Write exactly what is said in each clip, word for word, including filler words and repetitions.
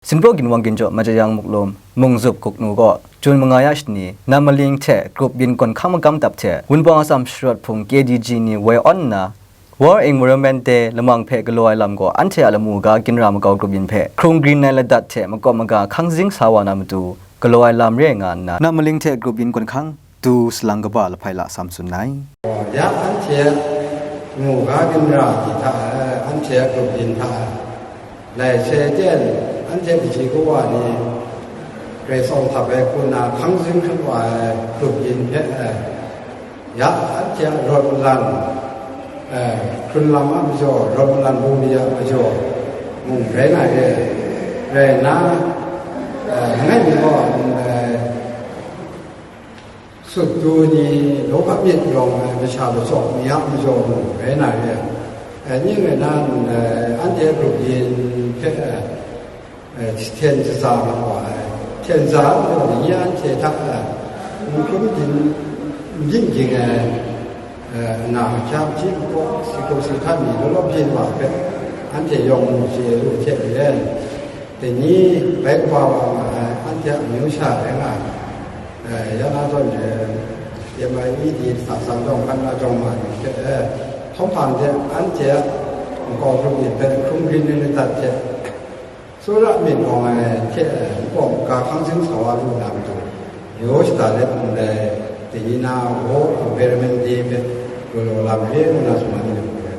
Sinpraw ginwang ginjaw Majayang Muklum, Mungzup Guknu gaw Jun manga ya shani, Nammaling hte grup yin gawn hkang magam dap hte Wunpawng Atsam Sharawt Hpung K D G ni woi awn nna, World Environment Day lamang hpe galaw ai lam gaw anhte a lamu ga ginra makau grup yin hpe hkrung grin ai ladat hte makawp maga hkang zing sa wa na matu galaw ai lam re nga nna, Nammaling hte grup yin gawn hkang du salang kaba Lahpaila Sam tsun ai. Ya anhte a lamu ga ginra ni hta e, anhte a grup yin hta e, lai se ten, anhte kaji kawa ni grai tsawng htap ai hku nna hkang zing hkrit wa ai grup yin hpe e, ya anhte a rawt nlan, e, hkrun lam a majaw, rawt nlan bungli a majaw mung rai nga re, rai nna, e, langai mi gaw, e, sut du ni, law hkap myit yawng ai masha lachyawk ni a majaw mung rai na re ai. E, ning rai nna, e, anhte grup yin hpe, e, hten shaza mat wa ai. Hten za ai majaw ni anhte hta, e, n hkrum din, n ging ging ai, e, na hkyam hti nkaw, si hkrum si htan ni law law byin wa hpe, anhte yawng mu chye lu hte maren, dai ni bai kaba wa nga ai, anhte a amyu sha rai nga ai. E, ya na zawn e, M I E D hta tsang jawng hkan na jawng ma ni hte, e, htawng hpang de anhte a nkau hkrum myit hpe hkrung grin ai ladat hte, tsawra myit gawng ai hte, e, nkau ga hkang zing sa wa lu na matu, yaw shada let ndai, dai ni na World Environment Day hpe galaw lam re ngu na sumang yu ai.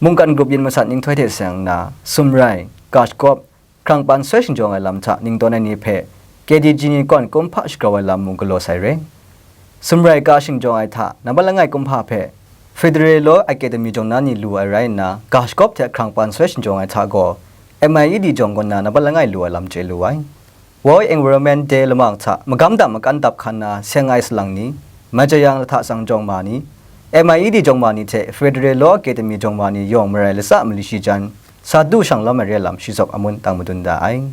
Mungkan grup yin masat ninghtoi hte seng nna, Sumrai, Kashkop, Hkrangpan soi shingjawng ai lam hta ningdawn ai ni hpe K D G ni kawn kumhpa shagrau ai lam mung galaw sai re. Sumrai ka shingjawng ai hta nambat langai kumhpa hpe Federal Law Academy jawng na ni lu ai rai nna, Kashkop hte Hkrangpan soi shingjawng ai hta gaw M I E D jawng kaw na nambat langai lu ai lam chye lu ai. World Environment Day lamang hta magam dam makan dap hkan na seng ai salang ni, Majayang lahta tsang jawng ma ni, M I E D jawng ma ni hte Federal Law Academy jawng ma ni yawng marai latsa mali shi jan, sa du shang lawm ai re lam shi zawn amun tang madun da ai.